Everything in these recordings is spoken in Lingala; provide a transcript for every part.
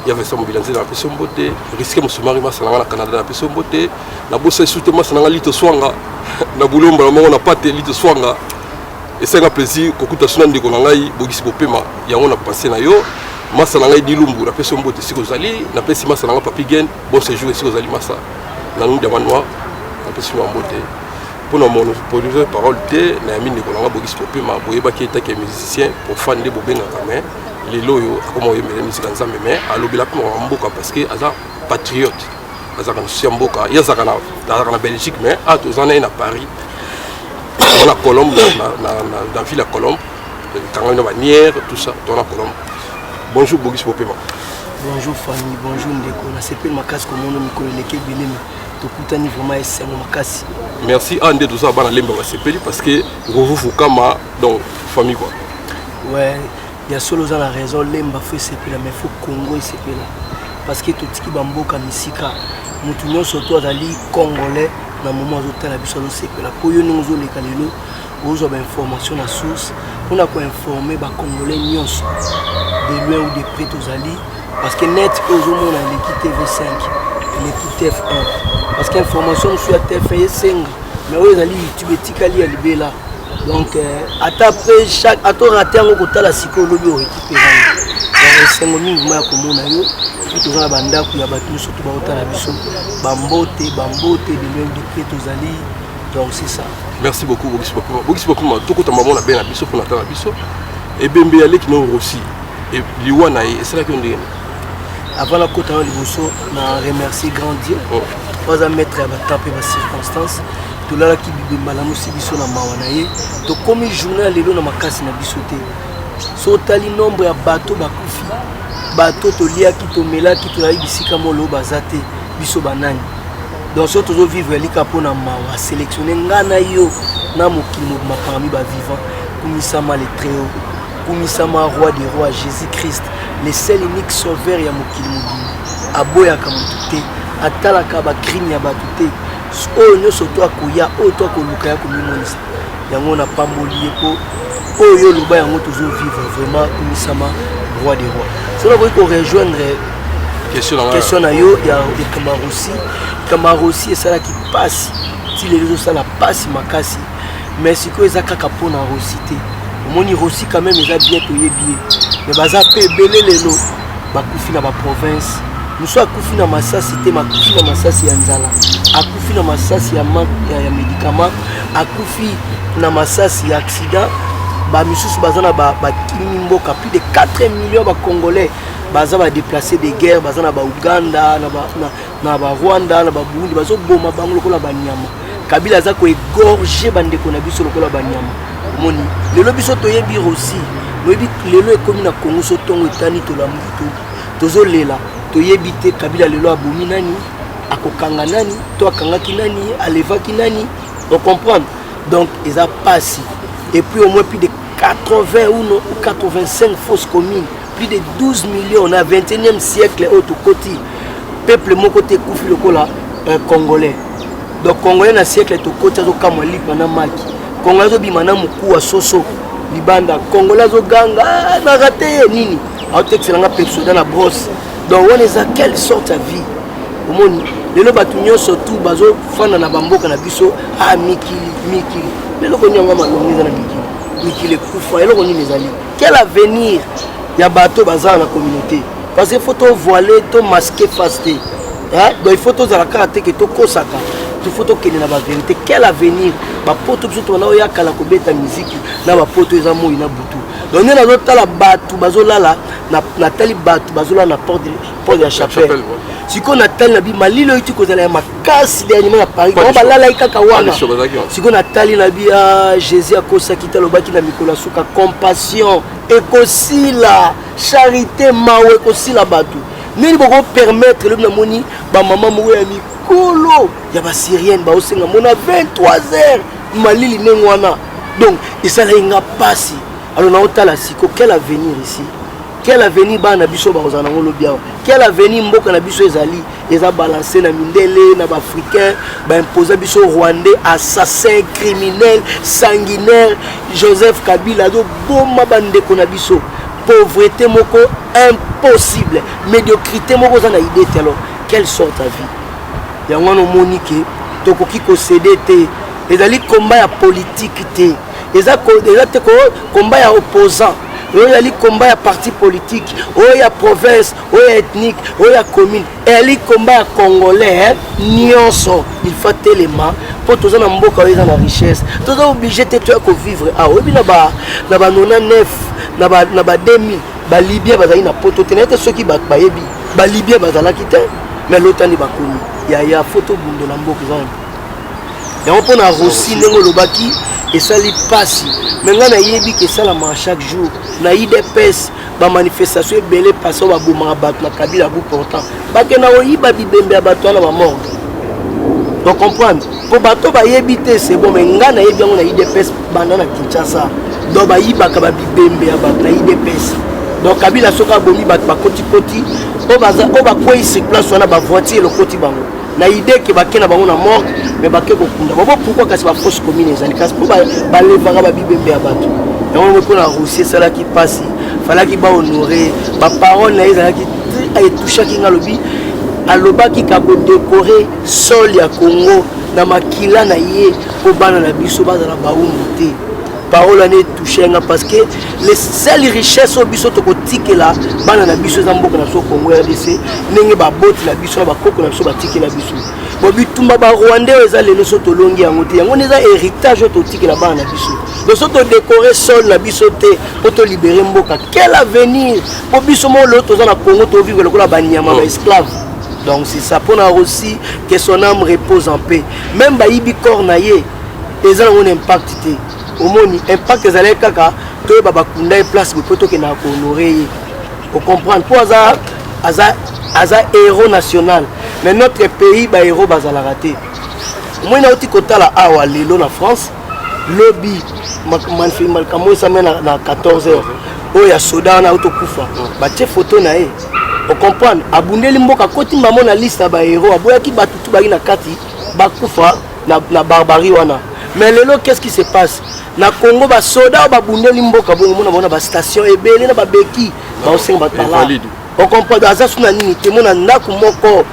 Ya Vincent Mobila Nzela, napesi yo mbote. Risque Mosumari, masa na nga na Canada, napesi yo mbote. Nabosani su te masa na nga Lito Swanga na Bulomba na moko na Pate Lito Swanga. Esenga plaisir kokuta suna ndeko na ngai Bogisi Bopema, yango na pense na yo. Masa na ngai Dilumbu, napesi yo mbote esika ozali. Napesi masa na ngai Papi Gen, bon séjour esika ozali masa. Na Nunu Diamant Noir, napesi yo mbote. Mpona monopoliser parole te, nayambi ndeko na ngai Bogisi Bopema. Boyebaki etaki ya musicien profane nde bobengaka, mais lelo oyo akoma oyembela musique ya Nzambe, mais alobela mpe makambo mboka parce que aza patriote, azalaka na susi ya mboka. Ye azalaka na Belgique, mais a toza na ye na Paris, na Colombe, na ville ya Colombe, ekangami na Banière, tout ça, toza na Colombe. Bonjour Bogisi Bopema. Bonjour famille, bonjour ndeko. Nasepeli makasi komona mikolo eleki ebele tokutani, vraiment esengo makasi. Merci. A nde toza bana Lemba basepeli parce que Ruvufu Kama, donc famille quoi. Ouais, ya solo, oza na raison. Lemba faut esepela, mais faut Congo esepela parce que totiki bamboka misika. Motu nyonso to azali congolais na moment azotala biso azosepela mpo yo ndenge ozoleka lelo, ozwa bainformation na source mpona koinformer bacongolais nyonso de loin ou de près tozali, parce que net oyo ozomona eleki TV5, eleki TF1, parce que information mosusu ya TF1 esenga, mais oyo ezali YouTube etikali ya libela. Donc ata après chaque ata orater yango, kotala sikoyo, olobi orécupérer yango. Donc esengo mingi ma ya komona yo. Mpe toza na bandako ya bato nyonso to baotala biso, bambote, bambote de loin, de près tozali. Donc c'est ça. Merci beaucoup Bogisi Bopema. Bogisi Bopema, tokota mamo na be na biso mpona tala biso ebembe ya leki no Rosi. Liwa na ye esalaki yo ndenge? Avant nakota wana, liboso na remercier grand Dieu po aza maître ya batemps mpe bacirconstance. Tolalaki bibemba, lamusi biso na mawa na ye. Tokomi journée ya lelo na makasi na biso te. So otali nombre ya bato bakufi, bato toliaki, tomelaki, tozali bisika molo, baza te. Biso banani? Donc so tozovivre lika mpo na mawa asélectionner nga na yo na mokili mobima parmi bavivant. Kumisama le Très-Haut, kumisama roi des rois, Jésus Christ, le seul unique sauveur ya mokili mobima. Aboyaka motu te, atalaka bacrime ya bato te. Oyo nyonso to akoya, oyo to akoluka ya komimonisa yango, napamboli ye mpo oyo oloba yango tozovivre. Vraiment, kumisama roi des rois. So nakoki korejoindre question na yo ya Kamarosi. Kamarosi esalaki mpasi, ti lelo ezosala mpasi makasi, mais sikoyo eza kaka mpona Rosi te. Omoni Rosi quand même eza bien, toyebi ye, mais baza mpe ebele lelo bakufi na baprovince. Mosu akufi na masasi te, akufi na masasi ya nzala, akufi na masasi ya manque ya médicament, akufi na masasi ya accident. Bamisusu baza na bakimi mboka, plus de 4 millions bacongolais baza badéplacé de guerre, baza na bauganda, na barwanda, na baburundi. Bazoboma bango lokola banyama. Kabila aza koégorger bandeko na biso lokola banyama. Omoni lelo biso toyebi Rosi, oyebi lelo ekomi na Kongo. So ntongo etani, tolamuki, tozolela, toyebi te Kabila lelo abomi nani, akokanga nani, to akangaki nani, alevaki nani, ocomprendre? Donc eza pasi. Et puis au moins plus de 80 ou, non, ou 85 fausses communes, plus de 12 millions na 21e siècle oyo tokoti. Peuple moko te ekufi lokola congolais. Donc congolais na siècle tokoti azokamwa lipa na maki, congolais azobima na mokuwa soso libanda, congolais azoganga na rate ye nini, aotekiselanga Pepsoda na brosse. Donc wana eza quelle sorte ya vie? Omoni lelo bato nyonso tu bazofanda na bamboka na biso. A mikili, mikili, eloko nini yango malongo eza na mikili? Mikili ekufa, eloko nini ezali? Quel avenir ya bato baza na communauté? Parce que faut tovoile, tomasquer face te. Donc il faut tozala kaka te ke tokosaka, il faut tokende na bavérité. Quel avenir? Bapoto biso tobanda oyakala kobeta miziki na bapoto, eza moi na butu. Donc nde nazotala bato bazolala, natali bato bazolala na porte ya chapelle. Sikoyo natali na bi malili oyo ti kozala ya makasi dernièrement na Paris, bango balalaki kaka wana. Sikoyo natali na bi Jésus akosaki te, alobaki na mikolo ya suka compassion ekosila, charité, mawa ekosila. Bato nini bokopermettre? Lobi namoni bamama moko ya mikolo ya basyrienne baosenga mona 23 heures, malili ndenge wana. Donc esalaki nga mpasi. Alors naotala siko, quel avenir ici? Quel avenir bana na biso bakozala nango lobi awa? Quel avenir mboka na biso ezali? Eza balance na mindele, na baafricain baimposa biso rwandais, assassin, criminel, sanguinaire. Joseph Kabila azoboma bandeko na biso. Pauvreté moko impossible, médiocrité moko oza na idée te. Alors quelle sorte ya vie yango wana? Omoni ke tokoki kocéder te. Ezali combat ya politique te, eza te combat ya opposant oyo, ezali combat ya parti politique, oyo ya province, oyo ya ethnique, oyo ya commune. Ezali combat ya Congolais nyonso. Il faut telema mpo toza na mboka oyo eza na richesse. Toza obligé te toya kovivre awa. Oyebi, na ba 99, na ba 2000, Balibien bazali na Poto te. Naye te soki bato bayebi, Balibien bazalaki te, mais lotani bakomi. Yaya, faut tobundela mboka. Eza yango mpo na Rossy, ndenge olobaki, esali mpasi, mais ngai nayebi ke esalamaka chaque jour na UDPS. Bamanifestation ebele pasi oyo babomaka bato na Kabila bu pourtant bakenda koyiba bibembe ya bato wana, bamorgue. Donc comprendre, mpo bato bayebi te, c'est bon, mais ngai nayebi yango na UDPS banda na Kinshasa. Donc bayibaka babibembe ya bato na UDPS. Donc Kabila soki abomi bato, bakotikoti oyo bakwei sur place wana, bavoiture elokoti bango na idée ke bake na bango na morgue, mais bake kokunda bango. Pourquoi? Kasi bafosse commune ezali, kasi mpo balevaka babibembe ya bato yango. Mpona Rossy esalaki mpasi, falaki bahonorer baparole na ye. Ezalaki etouchaki nga. Alobi, alobaki ka kodécorer sol ya Congo na makila na ye mpo bana na biso bazala bawumbu te. Parole wana etouche nga, parce que les seules richesse oyo biso tokotikela bana na biso eza mboka na biso Congo RDC, ndenge baboti na biso na bakoko na biso batikela biso. Bo bitumba Barwandais oyo eza lelo, so tolongi yango te, yango nde eza héritage oyo totikela bana na biso. Donc so todécorer sol na biso te mpo tolibérer mboka, quel avenir? Mpo biso moko lelo toza na Congo, tovivre lokola banyama, baesclave. Donc c'est ça mpona Rossy, que son âme repose en paix. Même bayibi corps na ye, eza nango na impact te. Omoni, impact ezalaki kaka toyeba bakunda ye place boye mpo tokendaka kohonorer ye. Ocomprendre, mpo aza héros national, mais notre pays bahéros bazalaka te. Omoni, nauti kotala awa lelo na France, lobi makambo esami na 14 heures oyo ya soda wana auti okufa, batie photo na ye. Ocomprendre, abundeli mboka, akoti mbamo na liste ya bahéros. Aboyaki bato tu baki na kati bakufa na barbarie wana. Mais lelo, qu'est-ce qui se passe na Congo? Basoda oyo babundeli mboka bongo, mona bona bastation ebele na babeki baosenga bato bala. Ocomprendre, aza su na nini te. Mona ndako moko,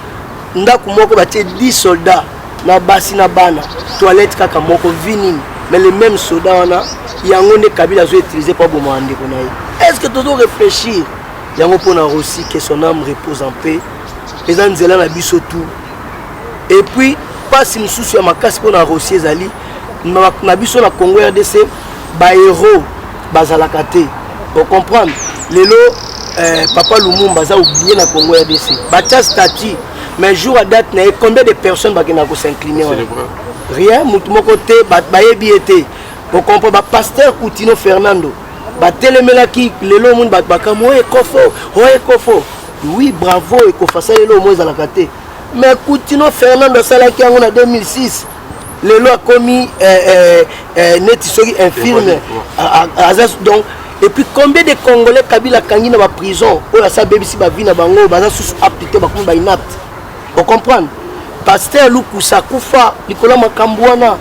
ndako moko batie 10 soldats na basi na bana, toilette kaka moko, vi nini? Mais le même soldat wana, yango nde Kabila azoutiliser mpo aboma ndeko na ye. Est ce que tozo réfléchir yango? Mpona Rossy, que son âme repose en paix. Eza nzela na biso tout. Et puis mpasi mosusu ya makasi mpona Rossy ezali na biso na Congo RDC, bahéros bazalaka te. Ocomprendre, lelo papa Lumumba aza oublié na Congo RDC. Batia statue, mais jour à date na ye, combien de personnes bakendaka kos'incliner wana? Rien, motu moko te bayebi ye te. Ocomprendre, bapasteur Kutino Fernando batelemelaki. Lelo omoni bato bakamwa: oyo Ekofo, oyo Ekofo. Oui, bravo, Ekofo asali lelo omo ezalaka te, mais Kutino Fernando asalaki yango na 2006. Lelo akomi neti soki infirme aza. Donc, et puis combien de Congolais Kabila akangi na baprison oyo asa abebisi bavie na bango, baza susu apte te, bakomi bainapte? Ocomprendre, pasteur Lukusa akufa likolo ya makambo wana.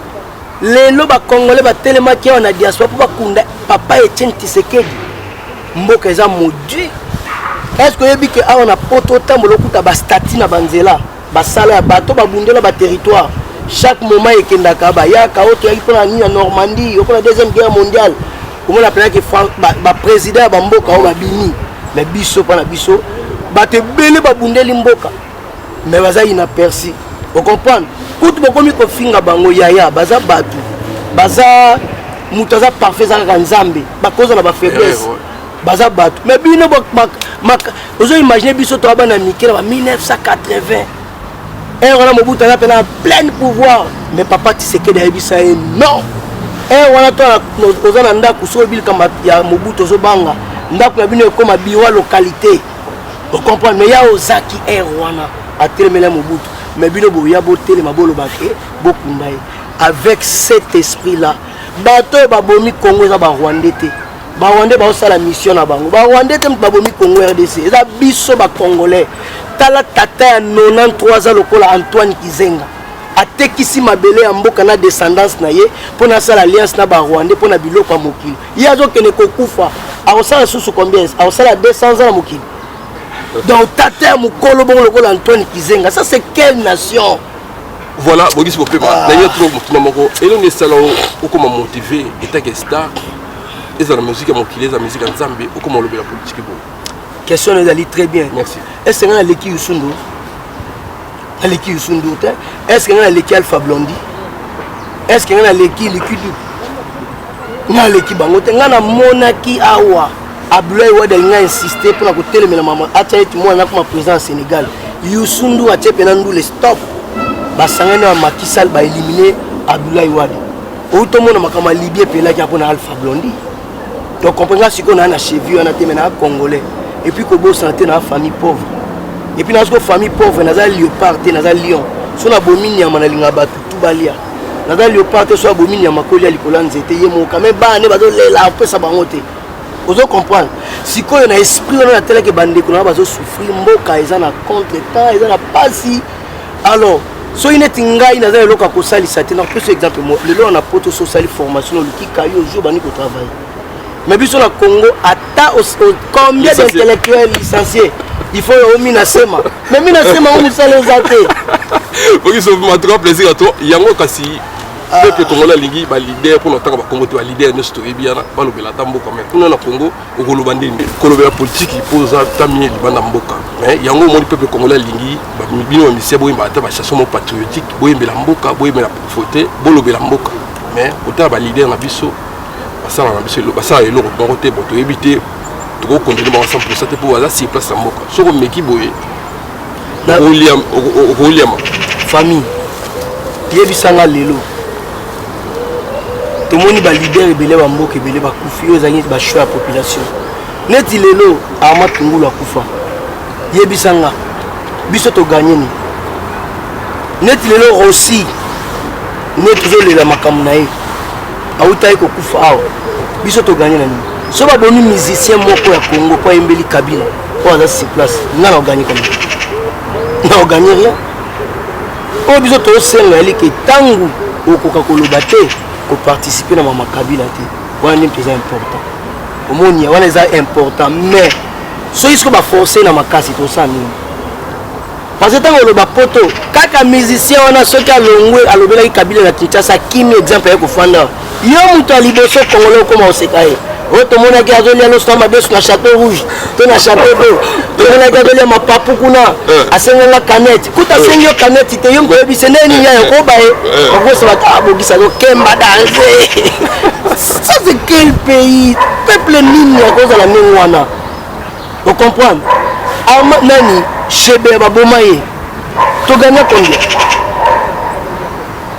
Lelo Bacongolais batelemaki awa na diaspora mpo bakunda papa Etienne Tshisekedi. Mboka eza maudit. Est ce que oyebi ke awa na Poto otambola, okuta bastatues na banzela, basala ya bato babundela baterritoire? Chaque moment ekendaka, bayaka oyo toyaki mpona nini na Normandie, mpona Deuxième Guerre mondiale. Omona mpenaki baprésident ya bamboka oyo babimi. Mais biso, mpo na biso, bato ebele babundeli mboka, mais baza inaperçu. Ocomprendre, kutu bokomi kofinga bango. Yaya, baza bato, baza moto aza parfait eza kaka Nzambe. Bakoza na bafaiblesse, baza bato. Mais bino ozoimagine, biso toya bana mike na ba 1980, heure wana Mobutu aza mpena plein pouvoir, mais papa Tshisekedi ayebisa ye non. Heure wana to oza na ndako, soki oyebi likambo ya Mobutu, ozobanga ndako na bino ekóma bureau ya localité. Ocomprendre, mais ya ozaki heure wana atelemeli ya Mobutu. Mais bino boya botelema, bolobake bokunda ye avec cet esprit là. Bato oyo babomi Congo eza Barwandais te. Barwandais baosala mission na bango. Barwandais te moto babomi Congo RDC, eza biso Bacongolais. Tala tata ya 93 aza lokola Antoine Kizenga, atekisi mabele ya mboka na descendance na ye mpo na asala alliance na Barwandais mpo na biloko ya mokili. Ye azokende kokufa. Akosala susu combien? Akosala 200 ans na mokili. Donc tata ya mokolo bongo lokola Antoine Kizenga, ça c'est quelle nation? Voilà, Bogisi Bopema, naye trop motuna moko. Elongi esala okoma motivé etake star, ezala musique ya mokili, eza musique ya Nzambe, okoma olobela politike boye? Question ezali très bien. Merci. Est ce que ngai naleki Youssou N'Dour? Naleki Youssou N'Dour te. Est ce que ngai naleki Alpha Blondy? Est ce que ngai naleki Likidu? Ngai naleki bango te. Ngai namonaki awa Abdoulaye Wade alingi insiste mpona kotelemela mama, atia eti mwana nakoma président ya Sénégal. Youssou N'Dour atie mpena ndule stop, basangani na Macky Sall, baélimine Abdoulaye Wade. Outi tomona makambo ya Libye epelaki mpona Alpha Blondy. Donc comprendre nga sikoyo, naa na cheville wana te, mais naa Congolais. Et puis kobosana te, naa famille pauvre. Et puis naa sikoyo famille pauvre, naza léopard te, naza lion. So nabomi nyama, nalingaka bato tu balia. Naza léopard te, so abomi nyama kolia likolo ya nzete ye moko, me bana nde bazolela, opesa bango te. Ozo comprendre? Sikoyo na esprit wana natelaki bandeko na bazosouffrir, mboka eza na contre temps, eza na pasi. Alors soki neti ngai naza eloko ya kosalisa te, nakopesa exemple. Lelo na Poto, so osali formation, oluki kayo jour bandi kotravaille. Mais biso na Congo, ata combien d'intellectuels licenciés, il faut omina sema, mais mina sema o mosala eza te. Oki en tout cas plaisir à toi yango. Kasi peuple congolais alingi baleader mpona otanga bakongo te. Baleader nyonso toyebi wana balobela ata mboka, mais kuna na Congo okoloba ndeni? Kolobela politiki mpo oza tamie libanda mboka. Mais yango omoni, peuple congolais alingi bino bamusicien boyemba ata bachanson mo patriotique, boyembela mboka, boyembela faute, bolobela mboka. Mais kotala baleader na biso, basala na biso, basala eloko moko te. Bon, toyebi te, tokokondene bango 100 te mpo baza sur place na mboka. Soki omeki boye, okoliama. Famille, yebisanga, lelo tomoni baleader ebele, bamboka ebele bakufi, oyo ezalaki bachoix ya population. Neti lelo Armand Tungulu akufa, yebisanga, biso toganye nini? Neti lelo Rossi, nde tozolela makambo na ye, awutaki kokufa awa, biso toganye na nini? So babomi musicien moko ya Congo mpo ayembeli Kabila oyo aza sur place, nga na oganye combien? Na oganye rien. Oyo biso tosenga yali ke ntango okoka koloba te, koparticipe na mama Kabila te, wana nde mpe eza important. Omoni, wana eza important. Mais soki siko baforce na makasi, tosala nini? Parce que ntango oloba Poto, kaka musicien wana soki alongwe, alobelaki Kabila na Kinshasa, akimi, exemple, aye kofanda, yo moto ya liboso Congolais okóma koseka ye. Oyo tomonaki azolia loso na madesu na Château Rouge to na Château d'Eau, tomonaki azolia mapapu kuna, asenganga canette. Kuta asengi yo canette te, yo moto oyebisi nde nini yayo koba ye okosala ta abogisa, azokemba danse. Ça c'est quel pays? Peuple nini akozala ndenge wana? Ocomprendre? Arma nani, Shebe, baboma ye, togagna combien?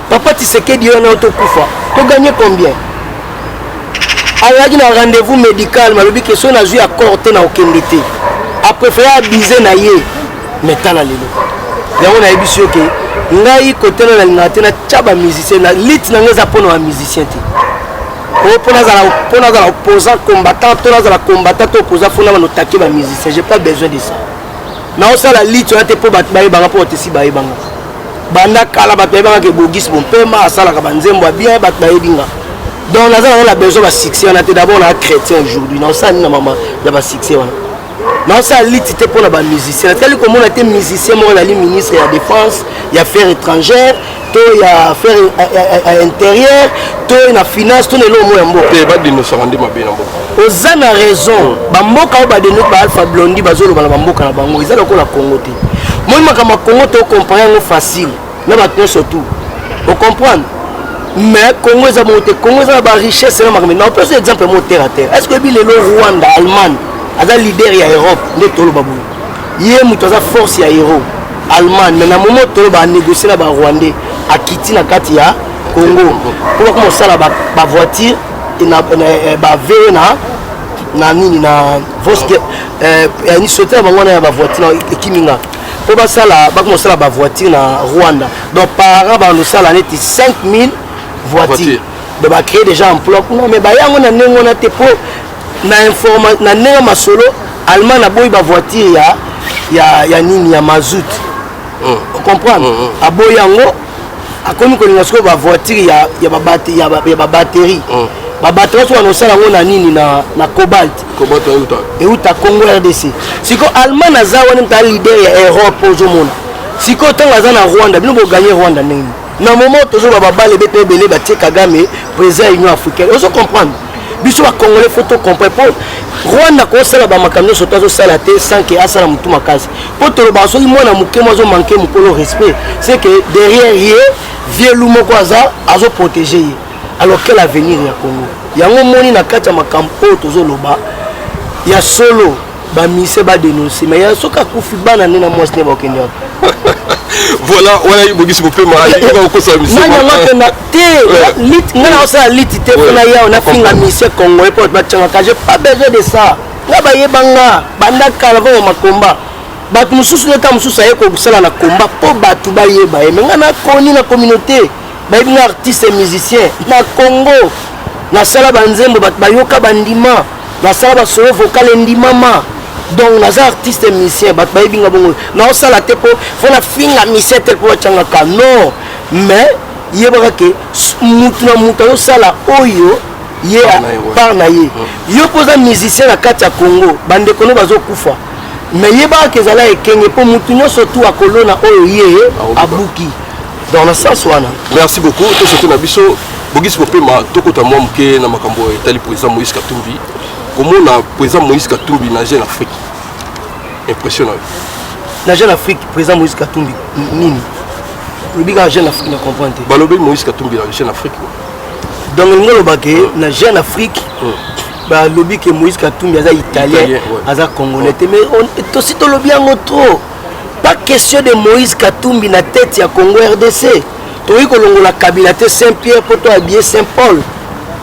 Papa Tisekedi wana oyo tokufa, toganye combien? Azalaki na rendez-vous médical, balobi ke soki nazwi accord te, na okende te. Apréféré abize na ye. Mais tala lelo yango, nayebisi yo ke ngai kotela nalingaka te natya bamusicien na lit na ngai. Eza mpona bamusicien te oyo mpo nazala opposant combattant to nazala combattant to opposant, fo na banotake bamusicien. J'ai pas besoin de ça. Naosala lit wana te mpo bato bayebanga, mpo bato esi bayebanga banda kala. Bato bayebanga ke Bogis Bompema asalaka banzembo ya bien, bato bayebi nga. Donc naza nango na besoin basuccès wana te. D'abord naa chrétien aujourd'hui, naosala nini na mama ya basuccès wana? Naosala liti te mpona bamusicien. Natikali komona te musicien moko azali ministre ya défense, ya affaires étrangère to ya affaire intérieure to na finance to na eloko moko ya mboka. Te, badenosaka nde mabe na mboka. Oza na raison. Bamboka oyo badeno ba Alpha Blondy bazoloba na bamboka na bango, eza lokola Congo te. Moi makambo ya Congo, tocompare yango facile na bato nyonso tout, ocomprendre? Mais Congo eza bongo te. Congo eza na barichesse na makambo. Na opesa exemple mo terre à terre. Est ce que oyebi lelo Rwanda, Allemagne aza leader ya Europe? Nde toloba boye, ye moto aza force ya euro, Allemagne. Mais na moment toloba, anégocie na Barwandais, akiti na kati ya Congo mpo bakoma kosala bavoiture, baveye na nini, na société na bango wana ya bavoiture ekiminga, mpo basala, bakoma kosala bavoiture na Rwanda. Donc par an bandosala neti 5000 voiture. Donc bacrée déjà emploi kuna. Mais bayango na ndenge wana te, mpo na informa na ndenge masolo, Allemagne aboyi bavoiture ya nini, ya mazout. Ocomprendre? Aboyi yango, akomi kolinga sikoyo bavoiture ya babatterie. Babatterie so wana osala yango na nini? Na cobalt. Cobalt euta? Euta Congo RDC. Sikoyo Allemagne aza wana, mutu leader ya Europe. Ozomona sikoyo ntango aza na Rwanda, bino boganye Rwanda ndenge nini? Na moment tozoba babale bete ebele, batie Kagame président ya Union africaine. Ozo comprendre, biso bacongolais faut tocomprendre mpo Rwanda kosala bamakambo nyonso to azosala te sans ke asala motu makasi. Mpo tolobaka, soki mwana moke mo azomanke mokolo respect, c'est que derrière ye vieux loup moko aza azoprotege ye. Alors quel avenir ya Congo? Yango moni na kati ya makambo oyo tozoloba ya solo, bamise badénonce, mais ya soki akufi, bana nde na mwasi nde bakokende wapi? Voilà, wana bogisi mopema okosa. Nani yango akenda te? Nga na osala liti te mpona yawo nafinga mise congolais mpo bato batiangaka. J'ai pas besoin de ça. Nga bayebanga banda kala vamo makomba. Bato mosusu nde ta mosusu aye kosala na komba mpo bato bayeba ye, mais nga nakoni na communauté, bayebi nga artiste musicien na Congo. Nasala banzembo, bato bayoka, bandima. Nasala basolo vocal, endimama. Donc naza artiste musicien, bato bayebi nga bongo. Naosala te mpo fo nafinga musicien tel mpo batiangaka, non. Mais yebaka ke mutu na mutu azosala oyo ye part na ye. Yo mpo oza musicien na kati ya Congo, bandeko no bazokufa, mais yebaka ke ezala ekenge mpo mutu nyonso tu akolona oyo ye abuki. Donc na sens wana. Merci beaucoup. Tosote na biso Bogisi Kopema, tokota mwa moke na makambo etali président Moïse Katumbi. Komona président Moïse Katumbi na Jeune Afrique, impression na yo? Na Jeune Afrique, président Moïse Katumbi nini? Olobi kaka Jeune Afrique, na comprendre te. Balobi Moïse Katumbi na Jeune Afrique. Donc elingi oloba ke na Jeune Afrique balobi ke Moïse Katumbi aza italien, aza congolais te. Mais tosi tolobi yango trop, pas question de Moïse Katumbi na tête ya Congo RDC. Tokoki kolongola Kabila te, Saint Pierre mpo to habille Saint Paul,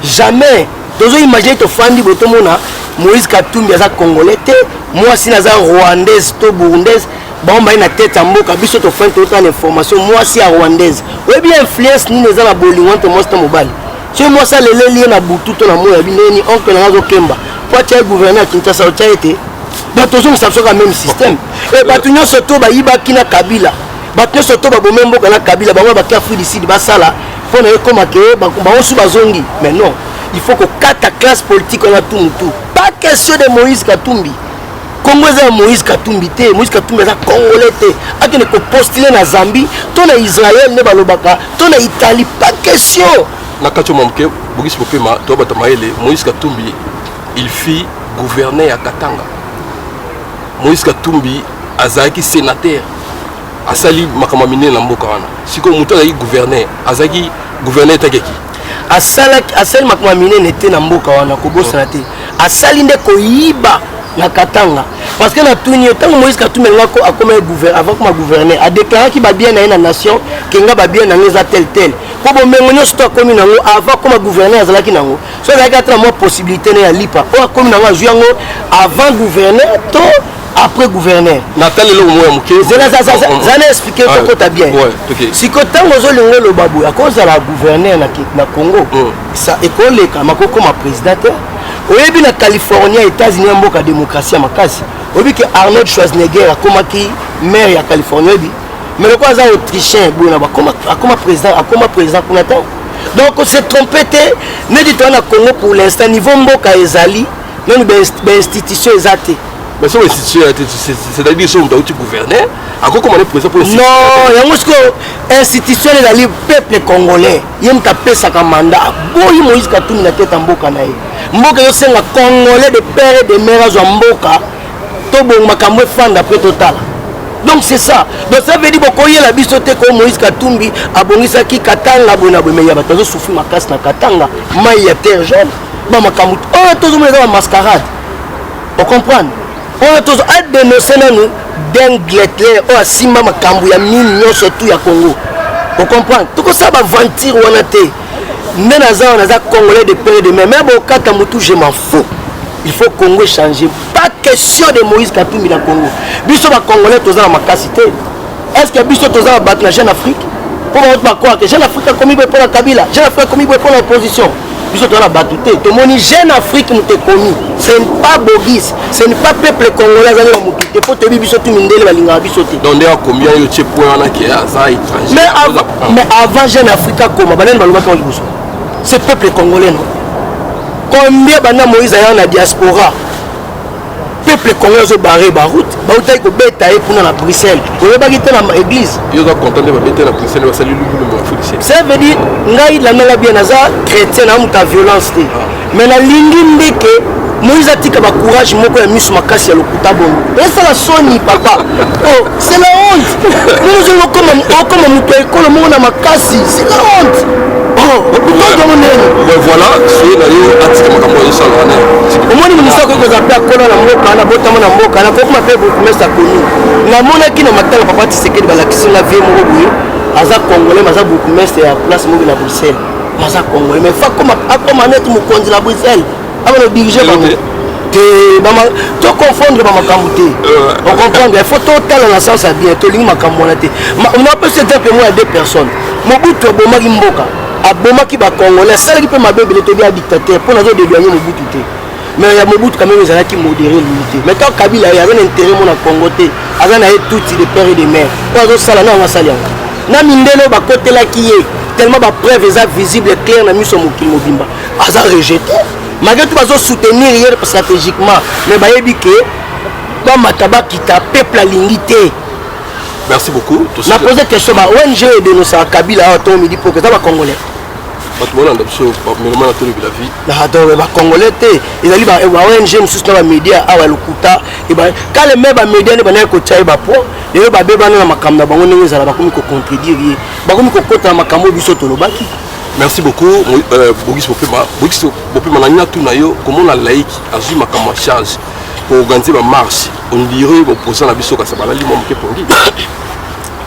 jamais. Tozoimagine, tofandi boye, tomona Moïse Katumbi aza congolais te, mwasi na aza rwandaise to burundaise, bango baye na tête ya mboka. Biso tofandi, totala information, mwasi ya rwandaise. Oyebi influence nini eza na bolingo entre mwasi to mobali? Soki mwasi aleleli ye na butu to na moi, abi ndenge oncle nanga azokemba po atia ye gouverneur ya Kinshasa, otya ye te. Bato tozongisa biso kaka même système. E bato nyonso to bayibaki na Kabila, bato nyonso to babome mboka na Kabila, bango baki Afrique du Sud, basala mpo na ekóma ke bango su bazongi. Mais non, il faut kokata classe politique wana tu mutu. Pas question de Moïse Katumbi. Congo eza ya Moïse Katumbi te. Moïse Katumbi aza congolais te. Akende kopostule na Zambie to na Israel nde balobaka, to na Italie. Pas question. Na kati ya moke, Bogisi Kopema, toyabata mayele. Moïse Katumbi, il fut gouverneur ya Katanga. Moïse Katumbi azalaki sénateur, asali makambo ya minene na mboka wana. Sikoyo moto azalaki gouverneur, azalaki gouverneur etakeki. Asalaki, asali makambo ya minene te na mboka wana, kobosana te. Asali nde koyiba na Katanga, parce que natuni ye, ntango Moïse Katumbi alingaki akoma avant koma gouverneur, adéclaraki babien na ye na nation ke nga babien na ngo eza tel tel, mpo bomengo nyonso to akomi nango avant koma gouverneur azalaki nango. So azalaki ata na mwa possibilité ne ya lipa oyo akomi nango, azwi yango avant gouverneur to après gouverneur? Natali eloko moko ya moke. Zela, za na expliquer, tokota bien. Siko ntango ozolinga oloba boye, akozala gouverneur na Congo, ekoleka makokoma président te. Oyebi na California, États-Unis, ya mboka démocratie ya makasi, oyebi ke Arnold Schwarzenegger akomaki maire ya Californie? Oyebi? Mais lokola aza autrichien boye na akoma président, akoma président kuna te. Donc se trompe te. Neti toza na Congo, pour l'instant niveau mboka ezali nanu, bainstitution eza te. Mais soki institution ya te, c'est-à-dire soki moto auti gouverneur, akokoma ne président mpo? Non, yango sikoyo institution ezali peuple congolais, ye moto apesaka mandat. Aboyi Moïse Katumbi na tete ya mboka na ye. Mboka ezosenga congolais de père et de mère azwa mboka, tobongo makambo efanda, mpe totala. Donc c'est ça. Donc ça veut dire bokoyela biso te ko Moïse Katumbi abongisaki Katanga boye na boye. Mais ya bato bazosouffrir makasi na Katanga, mai ya terre jaune, bamakambo oyo tozomona eza bamascarade. Ocomprendre? Oyo tozo adénonce nanu Dengletler oyo asimba makambo ya mine nyonso tu ya Congo. Ocomprendre? Tokosala baventure wana te. Nde naza wana, naza congolais de père de mère, mais bokata motu, je m'en fous. Il faut Congo échanger. Pas question de Moïse Katumbi na Congo. Biso bacongolais toza na makasi te. Est ce que biso toza na bato na Jeune Afrique mpo bango bakwaka Jeune Afrique akomi boye mpo na Kabila, Jeune Afrique akomi boye mpo na opposition? Biso toza na bato te. Tomoni Jeune Afrique moto ekomi, ce n'est pas Bogis, ce n'est pas peuple congolais azali na motu te, mpo toyebi biso tu mindele balingaka biso te. Donc nde akomi yo tie point wana ke aza étranger? Mais avant Jeune Afrique akoma, banani balobaki yango liboso? C'est peuple congolais, non? Combien banda Moïse aya na diaspora, peuple congolais azobarrer baroute, bautaki kobeta ye kuna na Bruxelles, oyebaki te na église. Yo oza content nde babete na Bruxelles, basali lumbulumbu ya Afrique? Ça veut dire, ngai landanga bien, naza chrétien, na moto ya violence te, mais nalingi ndeke Moïse atika bacourage moko ya miso makasi ya lokuta bongo, esala soni papa. Oh, c'est la honte. Ndenge okoma moto ya ekolo moko na makasi, c'est la honte. Oh, otongo ndenge. Ouais, voilà, soye na yo atika makambo azosala wana. Omoni, mosu akoki kozala mpe akola na mboka wana, botama na mboka wana, kokoma mpe bourgmestre ya commune. Namonaki na matanga papa Tisekedi, balakisi nga vie moko boye, aza congolais mais aza bourgmestre ya place moko na Bruxelles, aza congolais mais fa akoma neti mokonzi na Bruxelles, abana odirige bango te. Toconfondre bamakambo te, ocomprendre? Il faut totala na sens ya bien. Tolingi makambo wana te. Napesi exemple moko ya deux personnes. Mobutu abomaki mboka, abomaki bacongolais, asalaki mpe mabe ebele. Tobi ya dictateur mpo nazodédouaner Mobutu te, mais ya Mobutu quand même ezalaki modéré, limité. Mais quand Kabila ye aza na intérêt mo na Congo te, aza na ye tutsi de père et de mère, oyo azosala na yango, asali yango na mindele oyo bakotelaki ye, tellement bapreuve eza visible, clair na miso ya mokili mobimba. Aza rejeté malgré tout, bazosoutenir ye stratégiquement, mais bayebi ke bamata bakita, peuple alingi te. Merci beaucoup. Na pose question, ba ONG oyo edénonçaka Kabila awa ntongo midi poko, eza bacongolais? Bato bolanda biso meloma na tolobela vie. Donc bacongolais te, ezali ba ONG mosusu na bamédia awa ya lokuta. Kale me bamédia nde bandaki kotia ye bapo, lelo babebana na makambo na bango ndenge ezala, bakomi kocontredire ye, bakomi kokota na makambo oyo biso tolobaki. Merci beaucoup, Bogis Bopema. Bogis Bopema, na ngai natuna yo, komona laïque azwi makambo ya charge koorganiser bamarche, on dirait boposa na biso kasi balali mwa moke pongi.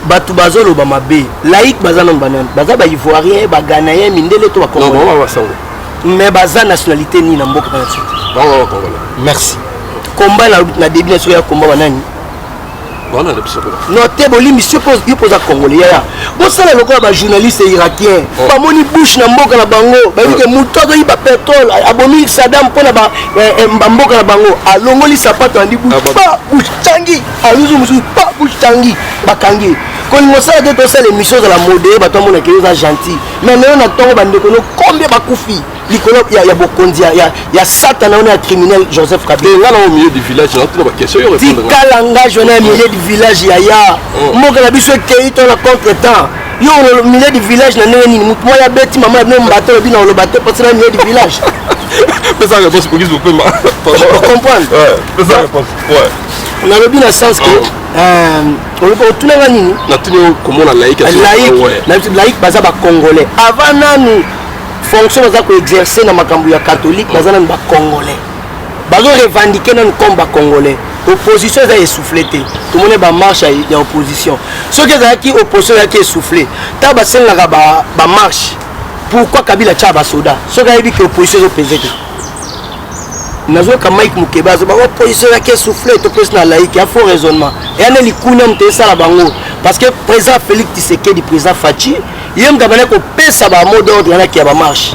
Bato bazoloba mabe, laïque baza nano banani? Baza baivoirien, baghanéen, mindele to bacongolais? Basango. Mais baza nationalité nini na mboka na biso? Bango bacongolais. Merci. Komba na début na soki ya komba banani? Wana na biso kuna. Non te, bolimbisi, yo mpo oza congolais yaya. Bosala lokola bajournaliste irakien. Bamoni Bush na mboka na bango, bayebi ke moto azoyiba pétrole, abomi Sadam mpo na bamboka na bango, alongoli sapato, andi Bush, pa Bush tangi, aluzu mosusu, pa Bush tangi, bakangi ye. Kolinga osala te, tosala émission, ozala modéré, bato amonaka yo oza gentil. Mais lelo na ntongo, bandeko no combien bakufi likolo ya bokonzi ya satana wana ya criminel Joseph Kabila? Nga na au milieu du village, natuna baquestion, yo répondre. Tika langage wana ya milieu du village yaya. Mboka na biso ekei to na contre temps. Yo milieu du village na ndenge nini? Motu moko abeti mama ya bino mbato, olobi na oloba te mposa na milieu du village. Pesa réponse, Bogis Bopema. Comprendre. Pesa réponse, ouais. Nalobi na sens ke olobi, otunanga nini? Natuni yo komona laïque. Laïque baza bacongolais avant nanu fonction baza koexercer na makambo ya catholique, baza nanu bacongolais, bazo revendiquer nanu comme bacongolais. Opposition eza essoufflé te. Tomoni bamarche ya opposition. Soki ezalaki opposition ezalaki essoufflé, ntango basengaka bamarche, pourquoi Kabila tia basoda soki ayebi ke opposition ezopese te? Nazoyoka Mike Mokeba azoba opposition ezalaki essoufflé. Topesi na laïque ya faux raisonnement, eya nde likunya moto esala bango, parce que président Félix Tshisekedi, président Fatshi, ye moto abandaki kopesa bamot d'ordre wanaki ya bamarche.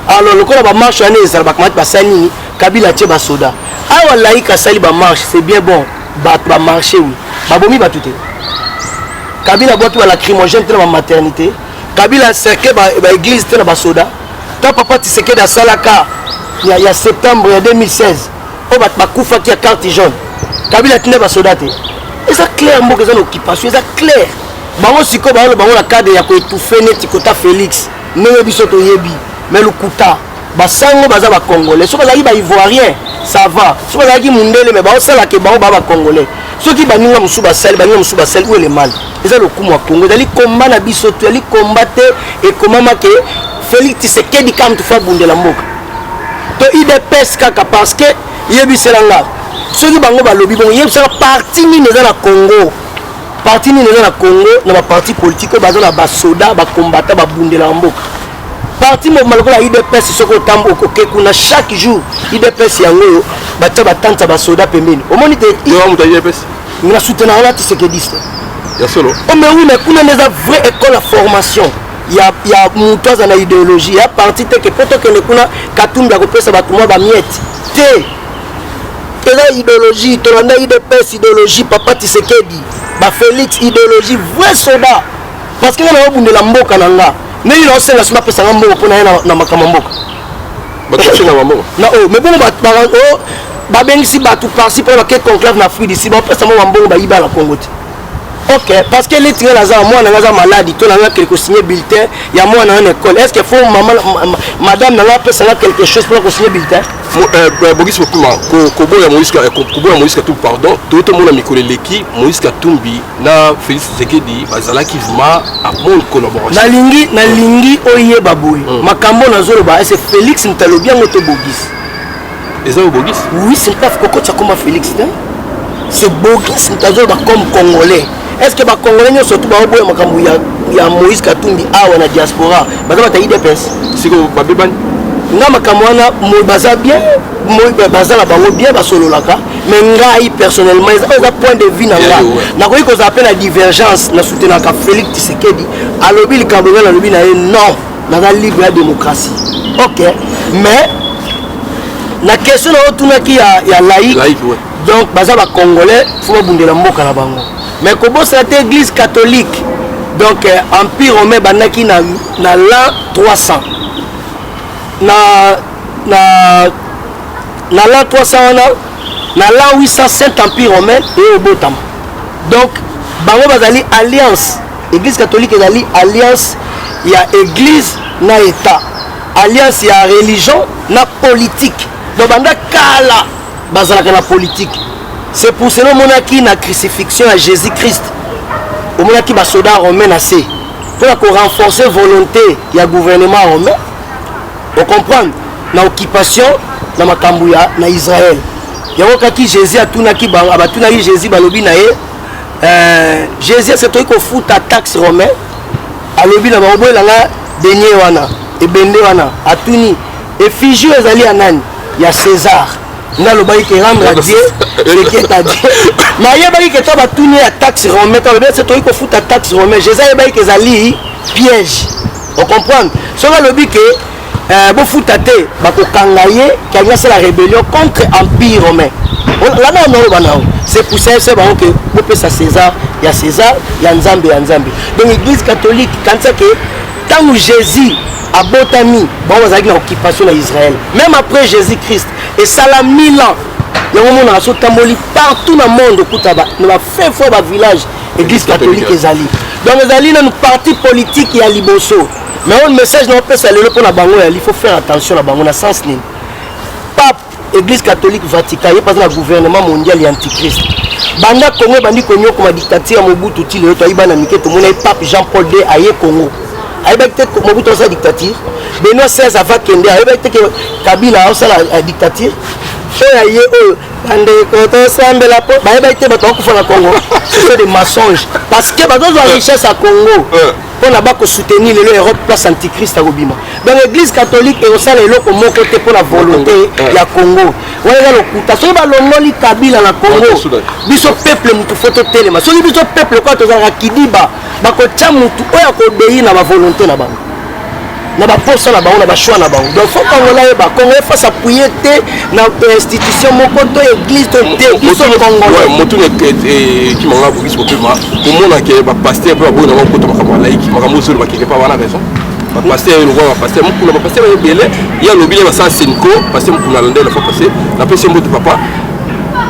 Alors lokola bamarche wana ezala, bakamati basali nini? Kabila atie basoda awa. Laïque asali bamarche, c'est bien bon, bato bamarche, oui, babomi bato te. Kabila abwaki balacrymogène te na bamaternité. Kabila encercle baéglise te na basoda. Ta papa Tisekedi asalaka ya septembre ya 2016 oyo bato bakufaki ya carte jaune, Kabila atinda basoda te. Eza clair, mboka eza na occupation, eza clair. Bango sikoyo baolo bango na cadre ya koétouffer neti kota Félix, ndenge biso toyebi. Mais lokuta, basango baza bacongolais. Soki bazalaki baivoirien, ça va. Soki bazalaki mundele, mais baosalaka bango baa bacongolais. Soki baninga mosusu basali, baninga mosusu basali, où est le mal? Eza lokumu ya Congo, ezali komba na biso. Toyali komba te, ekomama ke Félix Tshisekedi kaka mutu fa abundela mboka to UDPS kaka, parce que yebisela nga, soki bango balobi bongo, yebisaka parti nini eza na Congo, parti nini eza na Congo na baparti politique oyo baza na basoda bakombata, babundelaka mboka? Parti mobima lokola UDPS, soki otambo okoke kuna, chaque jour UDPS yango oyo batia batante ya basoda pembeni, omoni te? Yo moto ya UDPS? Na soutenaka na tisekediste. Ya solo? Oh mais oui, mais kuna nde eza vraie école ya formation ya moto aza na idéologie ya parti te, ke mpo tokende kuna, Katumbi akopesa bato mwa bamiete te. Eza idéologie. Tolanda UDPS, idéologie papa Tisekedi, bafélix, idéologie vrai soda, parce que nga naobundela mboka na nga. Ndenge naosenga so bapesanga mbongo mpo na ye na makambo ya mboka. Bato basenga bambongo. Na oyo, mais bongo oyo babengisi bato par-ci mpo bake conclave na Afrique d'ici, bapesa mo bambongo bayiba na Congo te. Ok, parce que leti nga naza mwana nga aza maladi to nanga kele kosigne bulletin ya mwana na école, est ce que faut mama, madame nanga apesa nga quelque chose mpona kosigne bulletin? Bogus Mopema, koboya Moïse Katumbi, pardon, toyo tomona mikolo eleki, Moïse Katumbi na Félix Tshisekedi bazalaki vraiment à bonne collaboration. Nalingi oyeba boye, makambo nazoloba, ese Félix moto alobi yango to Bogus? Eza oyo Bogus. Oui, c'est pas kokotisa komba Félix te, c'est Bogus moto azoloba comme Congolais. Est ce que Bacongolais nyonso tu baoboya makambo ya Moïse Katumbi awa na diaspora baza bata UDPS? Siko babebani. Nga makambo wana, baza bien, baza na bango bien, basololaka, mais ngai personnellement, eza point de vue na nga. Nakoki kozala mpe na divergence. Na soutenaka Félix Tshisekedi, alobi likambo, ngai nalobi na ye non, naza libre ya démocratie. Ok, mais na question na otunaki ya laïque, Laïque, ouais. Donc baza Bacongolais, faut babundela mboka na bango, mais kobosana te Église catholique, donc Empire romain ebandaki na l'an 300. Na l'an 300 wana, na l'an 800, Saint Empire romain eye obotama. Donc bango bazali alliance, Église catholique ezali alliance ya église na État, alliance ya religion na politique. Donc banda kala bazalaka na politique. C'est pour cela omonaki na crucifixion ya Jésus Christ, omonaki basoda romain na se mpona korenforcer volonté ya gouvernement romain, ocomprendre, na occupation na makambo ya na Israël. Yango kaki Jésus atunaki bango, batunaki Jésus, balobi na ye, Jésus, ese toyei kofuta taxe romain? Alobi na bango, boyelanga denier wana, ebende wana. Atuni, effigie oyo ezali ya nani? Ya César. Nde alobaki ke rendre à Dieu ce qui est à Dieu. Mais ayebaki ke to batuni ya taxe romain, to alobi, ese toyei kofuta taxe romain? Jésus ayebaki ke ezali piège, ocomprendre. Soki alobi ke bofuta te, bakokanga ye, kalingi asala rébellion contre Empire romain. Lana wana oloba nango, c'est pour ça ese bango ke bopesa César ya César, ya Nzambe ya Nzambe. Donc Église catholique, kanisa ke ntango Jésus abotami, bango bazalaki na occupation na Israël. Même après Jésus Christ, esala 1000 ans. Yango omonaka so otamboli partout na monde, okuta na bafin fond bavillage, Église catholique ezali. Donc ezali nanu parti politique ya liboso. Mais oyo message na opesa lelo mpona bango yali, faut faire attention na bango. Na sens nini? Pape, Église catholique, Vatican, ye mpenza na gouvernement mondial ya antichrist. Banda Congo ebandi konyokoma, dictature ya Mobutu ti lelo, toyebi bana mike, tomona ye pape Jean Paul II aye Congo, ayebaki te Mobutu asala dictature? Benoît XVI ava kende, ayebaki te ke Kabila asala dictature? Oyo aye oyo, bandeko tosambela mpo bayebaki te bato bakufa na Congo? Ce sont des mensonges, parce que bazozwa richesse ya Congo mpona bakosoutenir lelo Europe, place antichrist akobima. Donc Église catholique ekosala eloko moko te mpona volonté ya Congo. Wana eza lokuta. Soki balongoli Kabila na Congo, biso peuple mutu faut totelema. Soki biso peuple koa tozalaka kidiba, bakotya mutu oyo akoobéir na bavolonté na bango, na baposa na bango, na bachoix na bango. Donc faut Congolais ayeba, Congolais faut s'appuyer te na institution moko to église to te, biso Congolais. Motuna ekimanga, Bogus Mopema, komona ke bapasteur mpe baboyi nango kota makambo ya laïque, makambo oyo bakeke pa wana raison. Bapasteur lokwa bapasteur Mokuna, bapasteur ebele, ye alobi le basala Cenco. Pasteur Mokuna alanda la fois passé, napesi mbote papa.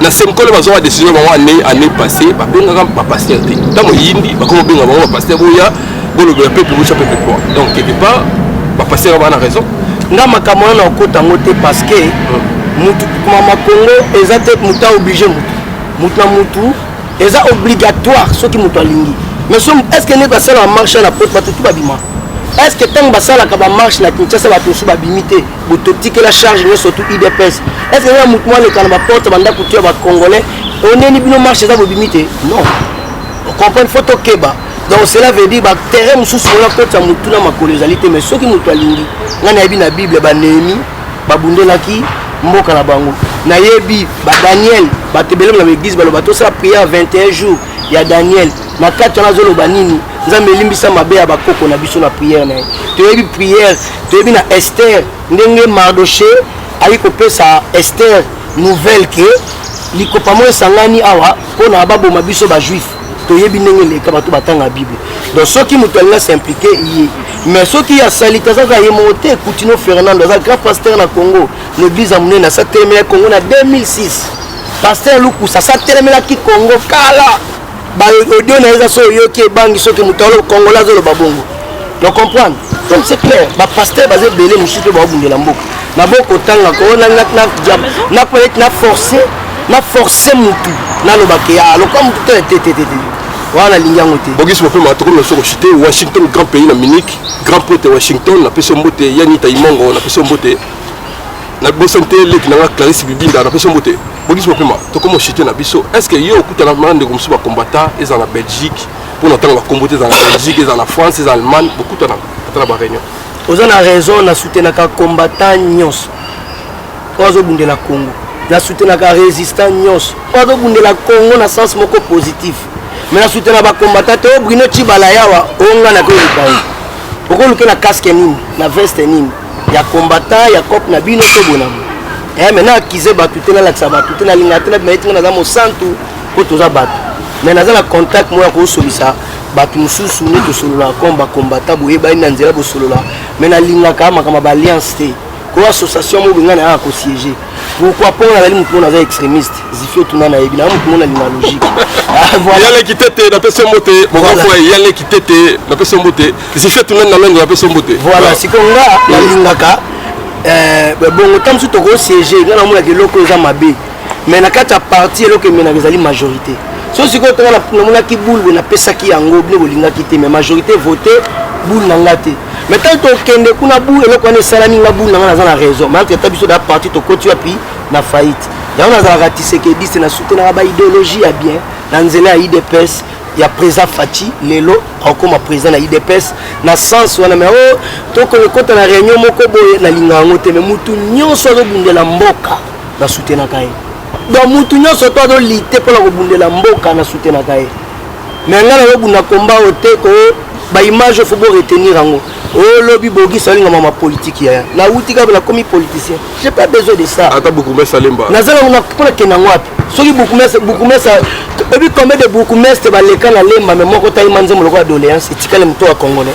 Na Cenco le bazwaka décision bango année passé, babengaka bapasteur te. Ntango eyindi, bakoma obenga bango, bapasteur boya bolobela peuple, botya peuple poids. Donc quelque part bapasteur baa na raison. Nga makambo wana okota yango te, parce que mutu mama Congo eza te mutu aoblige mutu, mutu na mutu eza obligatoire soki mutu alingi. Mais so est ce que ndenge basalaka marche na Poto, bato tu babima? Est ce que ntango basalaka bamarche na Kinshasa, bato mosusu babimi te? Bototikela charge nyonso tu UDPS. Est ce que nga mutu mo aleka na baporte bandako tu ya Bacongolais, oneni bino marche eza, bobimi te? Non, ocomprendre, faut tokeba. Donc cela veut dire baterrain mosusu oyo akotisa motu na makolo ezali te. Mais soki moto alingi, ngai nayebi na Bible baNéhémie babundelaki mboka na bango, nayebi baDaniel, bato ebele na baeglise baloba tosala prière 21 jours ya Daniel. Na kati wana azoloba nini? Nzambe elimbisa mabe ya bakoko na biso na prière na ye. Toyebi prière, toyebi na Ester ndenge Mardoche ayi kopesa Ester nouvelle ke likopa moko esangani awa mpona baboma biso bajuif. Toyebi ndenge eleka, bato batanga Bible. Donc soki moto alingi as'impliquer ye, mais soki asali te, aza kaka ye moko te. Kutino Fernando aza grand pasteur na Congo, na église ya monene, asa telemelaki Congo na 2006. Pasteur Lukusa asa telemelaki Congo kala. Baaudio na ye eza, so oyoki, ebangi soki moto alo Congolais azoloba bongo. Donc comprendre, donc c'est clair, bapasteur baza ebele, mosusu mpe baobundela mboka na bokotanga ko na force mutu nalobake ya lokwa mutu te te te te te, wana nalingi yango te. Bogisi Mopema, tokomi na soko chite. Washington, grand pays na Munich, grand prêtre Washington, napesi yo mbote. Yanita Imongo, napesi yo mbote. Nabosani te leki nanga Clarisse Bibinda, napesi yo mbote. Bogisi Mopema, tokomi ochite na biso. Est ce que yo okutana na ndeko mosusu bakombata, eza na Belgique, mpona ntango bakombo te, eza na Belgique, eza na France, eza na Allemagne, bokutana ata na baréunion? Oza na raison. Nasoutenaka combattant nyonso oyo azobundela Congo, nasoutenaka résistant nyonso oyo azobundela Congo na sens moko positif, mais nasoutenaka bacombattant te oyo Bruno Cibala yawa oyo nga nakoluka ye. Okoluke na casque nini, na veste nini ya combattant ya cope na bino to bonamo? Mais na akize bato te, nalakisa bato te, nalinga te, nabima ete nga naza mosantu mpo toza bato. Mais naza na contact moko ya kosolisa bato mosusu nde tosololaka comme bacombattant, boyebani na nzela bosolola. Mais nalingaka makambo ya baalliance te, ko association moko ngai nayaka kosiéger. Pourquoi? Mpo nazali motu moko naza extrémiste. Zifi otuna, nayebi naa motu moko nalinga logique. Ah, voilà. Yaleki tete, napesi yo mbote. Mokafoi yaleki tete, napesi yo mbote. Zifi otuna na Londres, napesi yo mbote. Voilà, sikoyo nga nalingaka bongo. Ta mosusu tokosiéger, nga namonaka eloko eza mabe, mais na kati ya parti eloko emenaka ezali majorité. So sikoyo tonga namonaki boule boye, napesaki yango, bino bolingaki te, mais majorité vote boule na nga te. Mais ntango tokende kuna, bu eloko wana esalami, nga boule na nga, naza na raison. Mais entre ta biso da parti tokoti wapi na faillite. Yango nazalaka tshisekediste, nasoutenaka baidéologie ya bien na nzela ya UDPS ya président Fatshi. Lelo akokoma président na UDPS na sens wana. Mais o tokokota na réunion moko boye, nalinga yango te. Mais mutu nyonso azobundela mboka, nasoutenaka ye. Donc mutu nyonso to azolite mpona kobundela mboka, nasoutenaka ye. Mais ngai nazobunda komba oyo te, ko baimage faut boretenir yango. Olobi Bogisa olingama ma politique yaya, nauti kaka, nakomi politicien, j'ai pas besoin de ça. Ata bourgmestre Alemba? Naza nango mpona kende yango wapi? Soki bourgmestre, oyebi combien de bourgmestre baleka na Lemba? Mais moko tayima nzembo lokola doléance etikali moto ya Congolais.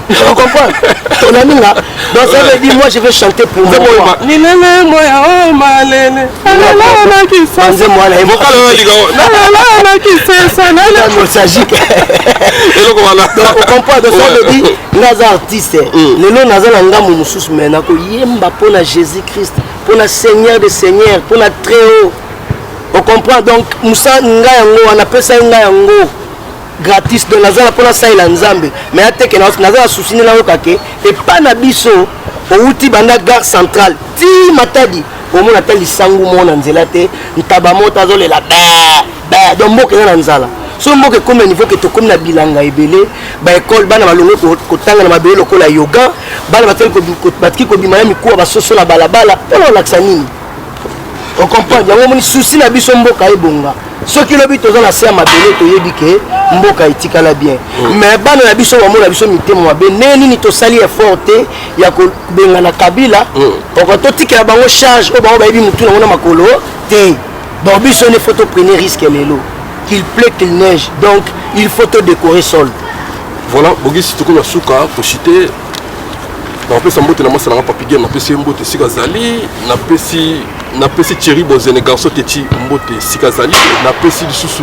Tu comprends? Tonaninga. Donc ça veut dire, moi je vais chanter pour moi. Nilele moya o malele. Nzembo wana. Vocal oyo likango na kisesa. Nostalgique. Eloko wana. Donc on comprend. Donc ça veut dire nga aza artiste lelo, naza na ngambo mosusu, mais nakoyemba mpona Jésus Christ, mpona Seigneur de seigneur, mpona très haut. On comprend? Donc mosa ngai yango wana, apesa ye ngai yango gratis. Donc naza na mpona asalela Nzambe, mais ateke naza na susi nde nayoka ke epa na biso outi banda gare centrale ti Matadi, omona ata lisangu moko na nzela te, ntaba moko azolela be be. Donc mboka eza na nzala. So mboka ekomi na niveau ke tokomi na bilanga ebele, baekole, bana balongi kotanga na mabele lokola yoga, bana batiki kobima na mikuwa, basoso na balabala mpona kolakisa nini? Ocomprendre yango? Omoni susi na biso, mboka ebonga soki lobi toza na se ya mabele, toyebi ke mboka etikala bien. Mais bana na biso bamona biso mitema mabe. Ndenge nini tosali effort te ya kobengana Kabila? Oko totikela bango charge oyo bango bayebi motu nango na makolo te. Donc biso ne faut toprene risque lelo, qu'il pleut, qu'il neige, donc il faut todécorer sol. Voilà, Bogisi, tokomi na suka toshite. Napesa mbote na mwasi nanga Papi Game, napesi ye mbote esika azali. Napesi Thierry Bozene, garçon teti, mbote esika azali. Napesi lisusu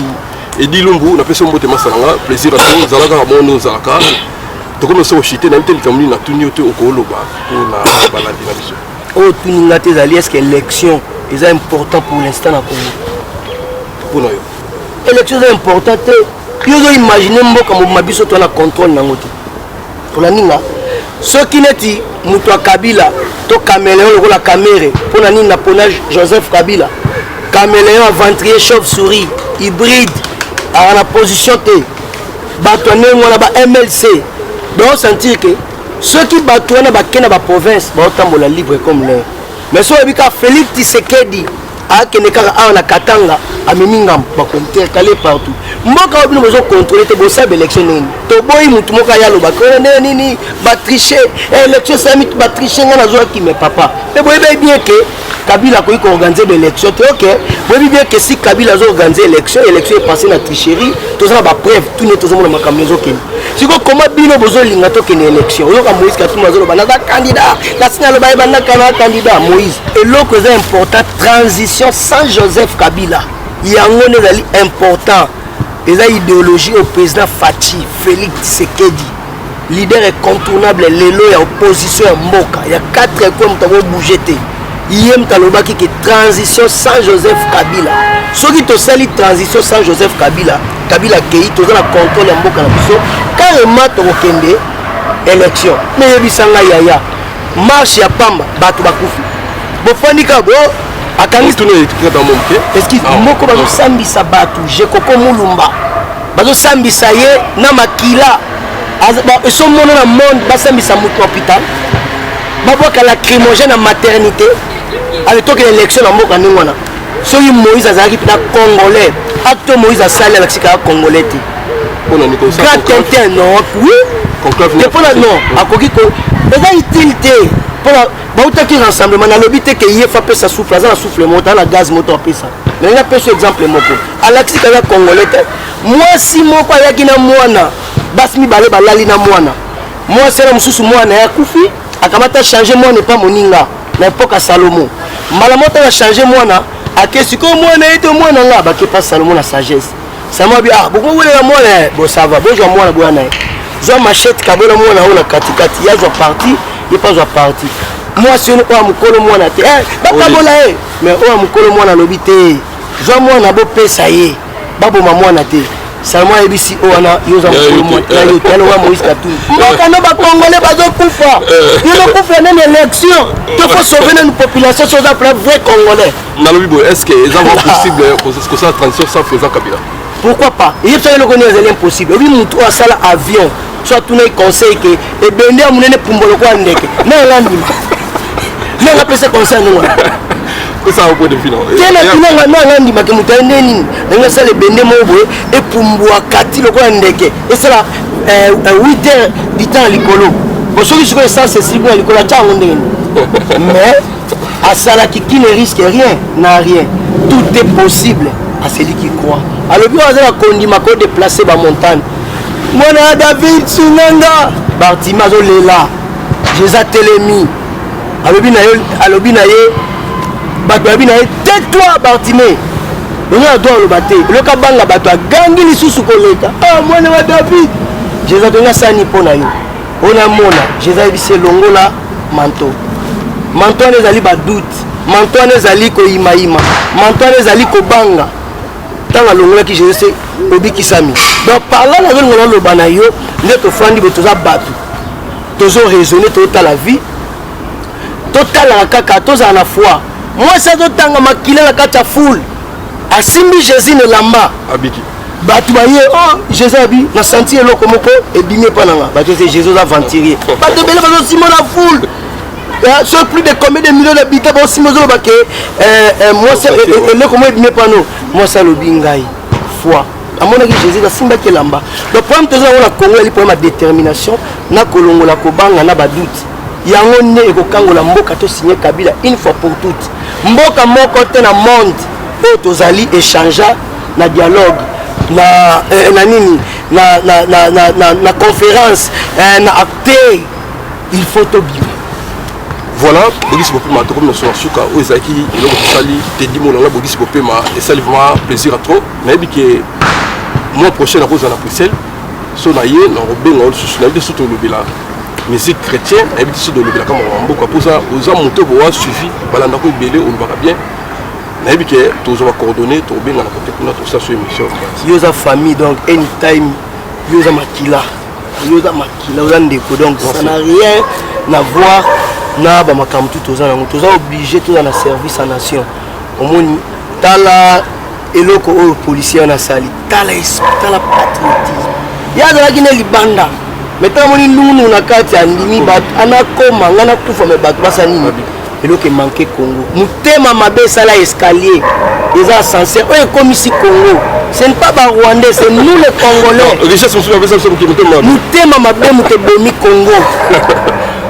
Edi Lumbu, napesi yo mbote, masa nanga Plaisir. Ato ozala kaka bongo, ozalaka. Tokomi so koshite. Nayebi te likambo nini natuni yo te okoloba mpona balandi na biso. Oyo tuninga te ezali: est ce que élection eza important pour l'instant na Congo? Mpona yo? Élection eza important te. Yo ozoimagine mboka mobima, biso toza na contrôle nango te. Tolaninga soki neti moto ya Kabila to caméléon lokola Kamerhe. Mpona nini napona Joseph Kabila? Caméléon, aventurier, chauve souris hybride, aka na position te. Bato ya ndenge wana, ba MLC, baosentir ke soki bato wana bake na baprovince, baotambola libre comme l'air. Mais so oyebi kaka Félix Tshisekedi akende kaka awa na Katanga, amemi ngambo, bakointercale partout. Mboka oyo bino bozocontrôle te, bosala élection nini? Toboyi motu moko aya alobaki oyo ndenge nini batriche élection esalami, batriche. Ngai nazwaki, mais papa mpe boyebi bien ke Kabila akoki koorganiser baélection te. Ok, boyebi bien ke si Kabila azoorganiser élection, élection epasse na tricherie. Toza na bapreuve, tune tozomona makambo ezokende. Sikoyo koma bino bozolinga tokende élection? Oyoka Moïse Katumbi azoloba: "Naza candidat." Nasi naloba, ebandaka na candidat Moïse. Eloko eza important, transition sans Joseph Kabila, yango nde ezali important. Eza idéologie au président Fatshi Félix Tshisekedi, leader incontournable lelo ya opposition ya mboka ya 4 coin. Moto akobouge te. Ye moto alobaki ke transition sans Joseph Kabila. Soki tosali transition sans Joseph Kabila, Kabila akei, toza na contrôle ya mboka na biso carrément, tokokende élection. Me yebisa ngai yaya, marche ya pamba, bato bakufi, bofandi kaka bo akangi. Excuse moko, bazosambisa bato. Jekoko Mulumba, bazosambisa ye na makila. Esomona na monde, basambisa moto na hôpital, babwaka lacrymogène na maternité. Ale tokende élection na mboka ndenge wana? Soki Moïse azalaki mpena Congolais, acte Moïse asali alakisi kaka Congolais te. Grand tintin, non? Oui, te mpona non, akoki ko eza utile te mpona bautaki rassemblement. Nalobi te ke ye fa apesa souffle, aza na souffle moto, aza na gaz moto apesa. Nalingi apesa exemple moko, alakisi kaka Congolais te. Mwasi moko ayaki na mwana, basi mibale balali na mwana. Mwasi wana mosusu, mwana ye akufi, akamata change mwana epa moninga. Na époque ya Salomo, mbala moko ntango achange mwana, ake sikoyo mwana ye te, mwana nga bakepa Salomo na sagesse. Salomo abi: "Ah, bokowelela mwana bo, ça va, bozwa mwana boya na ye, zwa machette, kabola mwana oyo na katikati." Ye azwa partie, ye mpe azwa partie. Mwasi oyo ya mokolo mwana te, bakabola ye. Mais oyo ya mokolo mwana alobi te: "Zwa mwana, bopesa ye, baboma mwana te." Salomo ayebisi oyo wana: "Yo oza mokolo mwana yo te." Aloba Moïse Katumbi, mboka no Bacongolais bazokufa, yo ozokufa nani? Élection to faut sauver nani population. So oza vrai Congolais. Nalobi boye, est ce que eza vraiment possible kosala transition sans président Kabila? Pourquoi pas? Eyebisaka eloko nini ezali impossible? Obi motu oyo asala avion, so atunaki conseil ke ebende ya monene pumbo lokola ndeke, nanga ndima, nanga apesa conseil ndenge wana. Kosala point de vue non. Te, na tunanga, nanga ndimake moto aye nde nini, ndenge asala ebende moko boye epumbwaka ti lokola ndeke, esala 8 heures du temps na likolo. Bon, soki sikoyo essence esili kuna likolo, atya yango ndenge nini? Mais asalaki: "Qui ne risque rien n'a rien." Tout est possible à celui qui croit. Alobi oyo aza na kondima kodéplacer bamontagne. Mwana ya David, sunanga! Bartime azolela, Jésus atelemi, alobi na ye, alobi na ye, bato balobi na ye: "Tais-toi, Bartime." Bongo ado aloba te, eloko abanga bato, agangi lisusu koleka: "Ah, mwana wa David!" Jésus atongi asani mpo na yo oyo namona. Jésus ayebisi: "Elongola manteau." Manteau wana ezali badoute, manteau wana ezali koyimayima, manteau wana ezali kobanga. Ntango alongolaki, Jésus se obikisami. Donc par là nazolinga naloba na yo nde tofandi boye, toza bato, tozo raisonner, tozotala vie, totalaka kaka, tozala na foi. Mwasi azotanga makila na kati ya foule, asimbi Jésus na elamba. Abiki. Bato baye: "Oh, Jésus abi na senti eloko moko ebimi epa na nga." Bato ese: "Jésus oza aventurier." Bato ebele bazosimba na foule, sur plus de combien de millions d'habitants, baosimba, ozoloba ke mwasi eloko moko ebimi epa no. Mwasi alobi: "Ngai foi." Amonaki Jésus asimbaki elamba. Donc problème toza yango na Congo ezali problème ya détermination na kolongola kobanga na badoute. Yango nde ekokangola mboka. Tosigne Kabila une fois pour toutes. Mboka moko te na monde oyo tozali échange na dialogue na nini na conférence na acte. Il faut tobima. Voilà, Bogisi Bopema, tokomi na so na suka. Oyo ezalaki eloko tosali, Tedi Molanga. Bogisi Bopema, esali vraiment plaisir à trop. Nayebi ke mois prochain nakozala na Bruxelles. So na ye nakobenga yo lisusu. Nayebi te so tolobela musique chrétien, nayebi te so tolobelaka makambo ya mboka, mpo oza moto bowa suivi, balandako ebele, olobaka bien. Nayebi ke tozwa bacoordonnées, tokobenga na kote kuna, tosala so émission. Yo oza famille, donc anytime. Yo oza makila, yo oza makila, oza ndeko. Donc ça n'a rien à voir na bamakambo tu toza nango. Toza obligé, toza na service ya nation. Omoni, tala eloko oyo policier wana asali, tala esprit, tala patriotisme. Ye azalaki ne libanda, mais tala, moni ndungunungu na kati, andimi bato anakoma nga nakufa, me bato basala nini? Eloko emanke Congo, motema mabe esala escalier, eza ascenseur oyo ekomisi Congo. Ce n'est pas Barwandais, c'est nous les Congolais. Richesse mosusu apesa biso moke, motema mabe. Motema mabe moto ebomi Congo.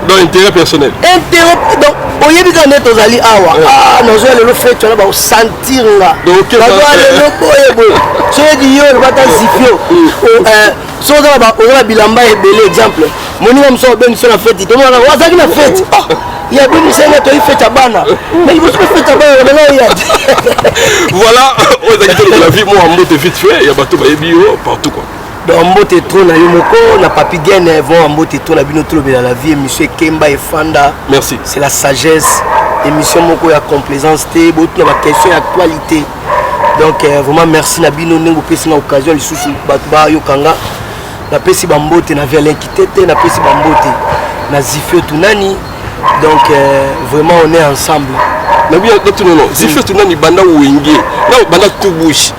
Donc intérêt personnel. Intérêt, donc Oyebi kaka nde tozali awa. Ah, nazwa lelo fete wana, bakosentir nga. Nazwa lelo boye boye. Soki yo olobata zifio, so oza na bilamba ebele, exemple moninga mosusu obengisi na feti, tomonaka azalaki na feti ya bengisa nga, toyi fete ya bana, mais liboso mpe fete ya bana bana oya. Voilà, oyo ezalaki Tolobela Vie. Mwa mbote vite fait ya bato bayebi yo partout quoi. Donc mbote trop na yo moko na Papi Gene. Bon, mbote trop na bino. Tolobela la Vie, émission ekemba efanda. Merci. C'est la sagesse, émission moko ya complaisance te, botuna baquestion ya actualité. Donc vraiment merci na bino ndenge opesi nga occasion lisusu bato bayokanga. Napesi bambote na Vialin Kitete, napesi bambote na Zifio Tunani. Donc vraiment on est ensemble. Nabi natunono Zifio Tunani, banda Wenge na banda Tubushi,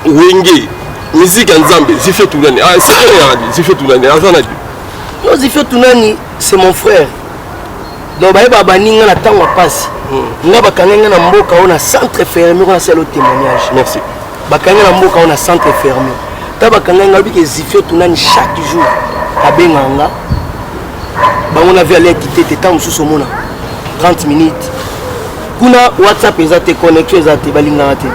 Wenge musique ya Nzambe, Zifio Tunani, ah, c'est vrai, Zifio Tunani aza na Non, Zifio Tunani, c'est mon frère. Donc bayeba baninga na ntango ya pasi. Nga bakangai nga na mboka oyo na centre fermé, ko nasala témoignage. Merci. Bakangai na mboka oyo na centre fermé. Ta bakangai nga, lobiki Zifio Tunani chaque jour abengaka nga, bango na vi aleki te te. Ntango mosusu omona 30 minutes kuna, WhatsApp eza te, connexion eza te, balingaka te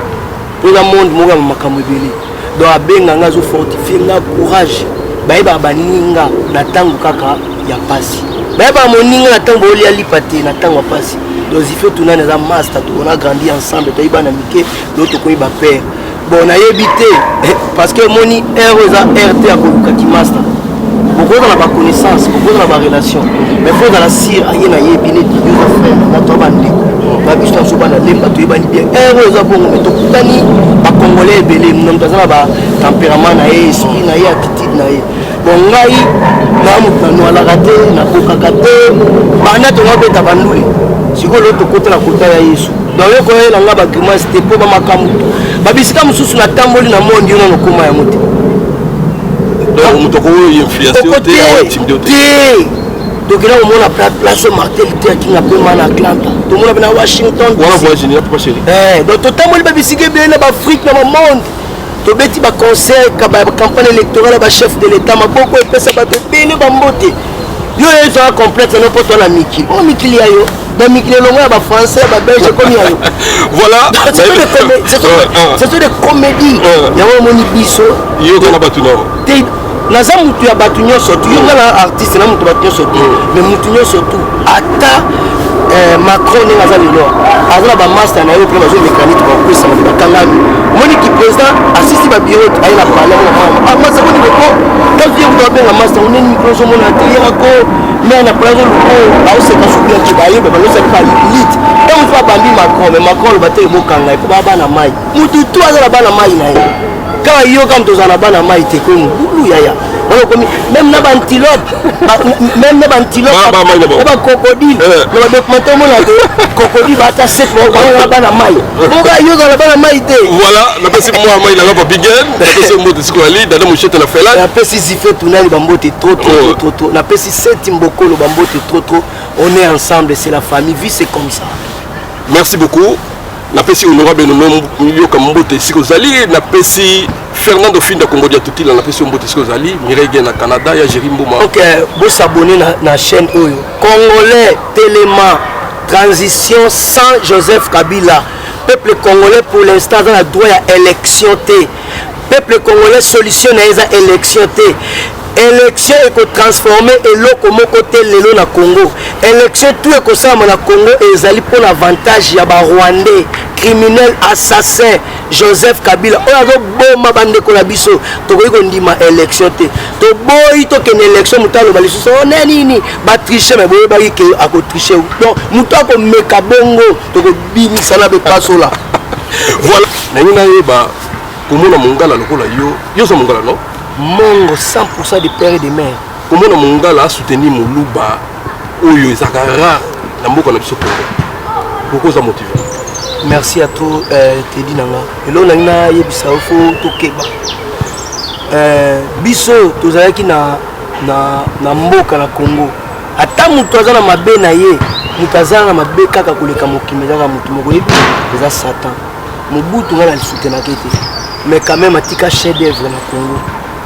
mpo eza monde moko ya makambo ebele. Donc abenga nga, azofortifie nga, courage. Bayebaka baninga na ntango kaka ya pasi, bayebaka moninga na ntango bolia lipa te, na ntango ya pasi. Donc Zifio Tunani aza master, on a grandi ensemble, toyebi bana mike, lelo tokomi bapère. Bon, nayebi te, parce que omoni heure oyo eza heure te ya kolukaki master. Bokozala na baconnaissance, bokozala na barelation, mais faut ozala sire aye nayebi neti yo oza frère na nga, to bandeko babiso na biso bana Lemba, toyebani bien. Heure oyo eza bongo, mais tokutani bacongolais ebele, moto aza na batempérament na ye, esprit na ye, attitude na ye. Bon, ngai na moto nanwalaka te, nakokaka te. Banda tonga beta bandule, sikoyo lelo tokota na kota ya Yesu. Donc yo koyela nga bagrimace te, mpo bamakambo babisika mosusu natamboli na monde, yo nano okóma yango te. Donc moto akoyo influence yo te, aointimide te. Tokenda komona place oyo Martin Luther King apema na Atlanta, tomona mpe na Washington. Wana voyage nini, papa chéri? Donc totamboli babisika ebele na baafrike, na bamonde, tobeti baconcert, bacampagne électorale ya bachef de l'État, maboko epesa bato ebele bambote. Yo oyo ezwaka complexe no mpo to na mikili oyo, mikili ya yo na mikili elongo ya bafrançais, ya babelge, ekomi ya yo. Voilà. Ce sont des comédies. Yango omoni biso. Yoka na bato nao. Te, naza mutu ya bato nyonso tu. Yo nga na artiste na mutu bato nyonso tu, mais mutu nyonso tu, ata Macron ndenge aza lelo, aza na bamaster na ye mpe bazomeka neti bakwesama te, bakangami. Omoniki président asisi babiro, aye na palais, mona master koni loko tantu ye kutu abenga master oneni mikolo, ozomona te yekako mere na palais, azoluko aoseka soki ake bayeba balosaki balite. Ntango mosusu abambi Macron, mais Macron aloba te ebokanga ye mpo baa bana mai. Mutu tu aza na bana mai na ye, kaka yo kaka moto ozala na bana mai te. Komi mobulu yaya wana, okomi même na baantilope, même na baantilope na bacrocodile, na badocumentaire omona ke crocodile baata sek na bana mai, boka yo ozala na bana mai te. Voilà, napesi mwa mai nanga Papi Gen, napesi mbote sikoyo ali Dada Moshete na Finlande. Napesi Zife Tunani bambote trop trop trop trop, napesi Seti Mbokolo bambote trop trop. On est ensemble, c'est la famille, vie c'est comme ça. Merci beaucoup. Napesi honorable Nono Yoka mbote esika ozali, napesi Fernando Finda Kongo dia Tutila, napesi yo mbote esika ozali, Mireille na Canada ya Géri Mbuma. Ok, bosabone na chaîne oyo. Congolais telema, transition sans Joseph Kabila. Peuple congolais pour l'instant aza na droit ya élection te. Peuple congolais, solution na ye eza élection te. Élection ekotransforme eloko moko te lelo na Congo. Élection tout ekosalama na Congo ezali mpona avantage ya barwandais criminel assassin Joseph Kabila oyo azoboma bandeko na biso. Tokoki kondima élection te, toboyi tokende élection. Moto aloba lisusu one nini, batriche, me boyebaki ke akotriche. Donc moto akomeka bongo, tokobimisa na bepasola. Voilà, nangi nayeba komona mongala lokola yo. Yo oza mongala, non? Mongo 100% de père et de mère. Komona mongala asoutenir moluba oyo ezalaka rare na mboka na biso Congo. Pourquoi oza motivé? Merci à toi, Tedi nanga. Eloko nangi nayebisa yo, faut tokeba. Biso tozalaki na mboka na Congo, ata moto aza na mabe na ye, moto aza na mabe kaka koleka mokili ezaka moto moko, yebi eza Satan. Mobutu, ngai nalisoutenaki te, mais quand même atika chef d'œuvre na Congo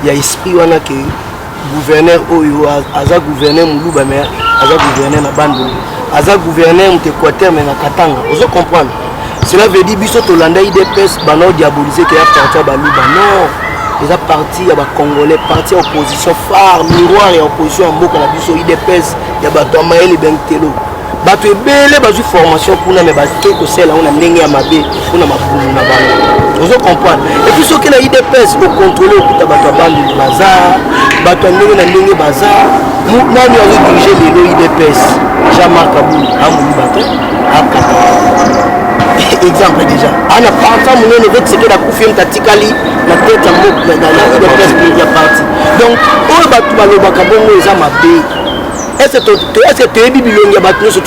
ya esprit wana ke gouverneur oyo aza gouverneur moluba, mais aza gouverneur na Bandundu. Aza gouverneur moto Équateur, mais na Katanga. Ozo comprendre? Cela veut dire biso tolanda UDPS, bana odiaboliser ke ya parti ya Baluba. Non, eza parti ya Bacongolais, parti ya opposition phare, miroir ya opposition ya mboka na biso. UDPS ya bato ya mayele, bengtelo, bato ebele bazwi formation kuna, me bake kosala yango na ndenge ya mabe mpona mabumu na bango. Ozo comprendre? Et puis soki na UDPS ocontrôle, okuta bato ya Bandundu baza, bato ya ndenge na ndenge baza. Nani azodirige lelo UDPS? Jean-Marc Kabund, amoluba te, akata exemple déjà ana parti monene. Ve Tshisekedi akufi, ye moto atikali na tête ya UDPS ya parti. Donc oyo bato balobaka bongo eza mabe. Est-ce toyebi bilongi ya bato nyonso?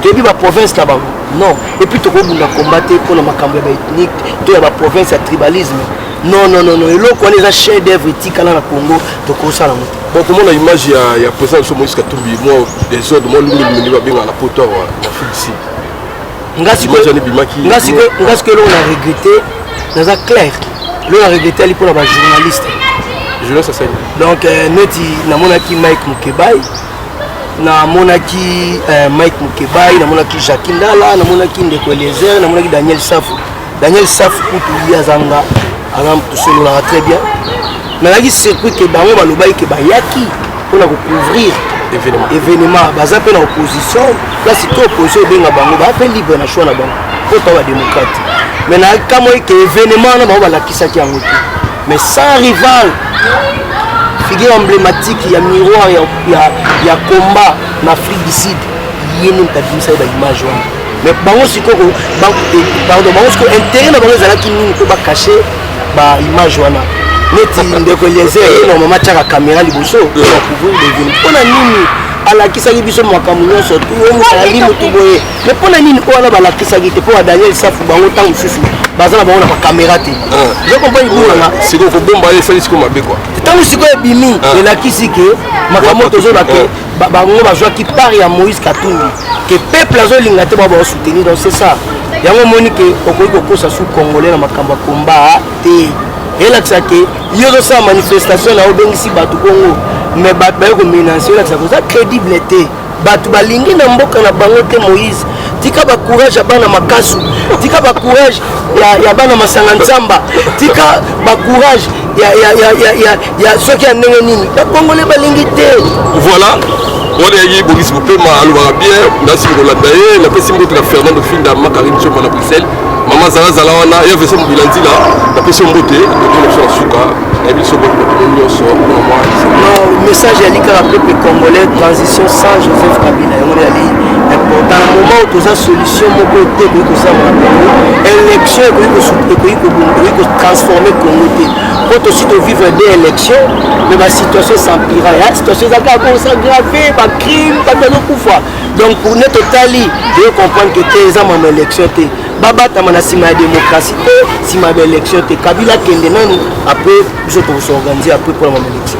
Toyebi baprovince na bango? Non. Et puis tokobunda combat te mpona makambo ya baethnique to ya baprovince, ya tribalisme. Non, non, non, non. Eloko wana eza chef d'œuvre etikala na Congo, tokosala yango te. Bon, komona image ya président biso Moïse Katumbi, mwa désordre, mwa lungi babengaka na poto awa na Afrique du Sud. Nga sikoyo, eloko na regretter, naza clair, eloko na regretter ali mpona bajournaliste. Journaliste asali? Donc neti namonaki Mike Mukebai, namonaki Mike Mukebai, namonaki Jacques Ndala, namonaki ndeko Eliezer, namonaki Daniel Safu. Daniel Safu kutu ye azanga, aza, tosololaka très bien. Nazalaki surpris ke bango balobaki ke bayaki mpona kocouvrir événement. Événement, baza mpe na opposition, place to opposition ebenga bango, baa mpe libre na choix na bango mpo to badémocrate. Mais nakamwaki ke événement wana bango balakisaki yango te. Mais sans rival, figure emblématique ya miroir ya combat na Afrique du Sud, ye nde moto abimisaki baimage wana. Mais bango sikoyo, pardon, bango sikoyo intérêt na bango ezalaki nini mpo bacacher baimage wana? Neti ndeko Eliezer, ye normalement atiaka caméra liboso mpona couvrir l'événement. Mpona nini alakisaki biso makambo nyonso tu ali motu boye? Mais mpona nini oyo wana balakisaki te? Mpo ba Daniel Safu, bango ntango mosusu baza na bango na bacaméra te. Oza comprendre bunanga? Sikoyo kobomba ye esali sikoyo mabe kua. Ntango sikoyo ebimi, elakisi ke makambo tozoba ke bango bazwaki part ya Moïse Katumbi, ke peuple azolinga te, bao baosoutenir. Donc c'est ça, yango omoni ke okoki kokosa su Congolais na makambo ya komba te. Elakisa ke yo ozosala manifestation na obengisi bato bongo, mais bato baye komenacer, elakisa koza crédible te. Bato balingi na mboka na bango te. Moïse, tika bacourage ya bana makasu, tika bacourage ya bana masanga nzamba, tika bacourage ya soki ya ndenge nini. Bakongole balingi te. Voilà, wana yaki Bongisi Kopema, alobaka bien, nasimi kolanda ye. Napesi mbote na Fernando Finda Makarine Tsomba na Bruxelles, mama zalazala wana ya vese mobila nzila. Napesi yo mbote, tokona biso na suka, nayebi biso boki bato nyonso mpona mwa. Non, message yali kaka peuple congolais: transition sans Joseph Kabila, yango yali important. Na moment oyo toza, solution moko te ekoki kosalama na Congo. Élection ekoki kotransformer Congo te, po tosi tovivre deux élections, mais basituation s'empira, ya situation eza kaka kos'aggraver, bacrime, bato bazokufa. Donc pour ne totali toye comprendre ke te, eza mama élection te, babatama na nsima ya démocratie te, nsima ya baélection te. Kabila akende nanu, après biso tokos'organiser après mpona mama élection.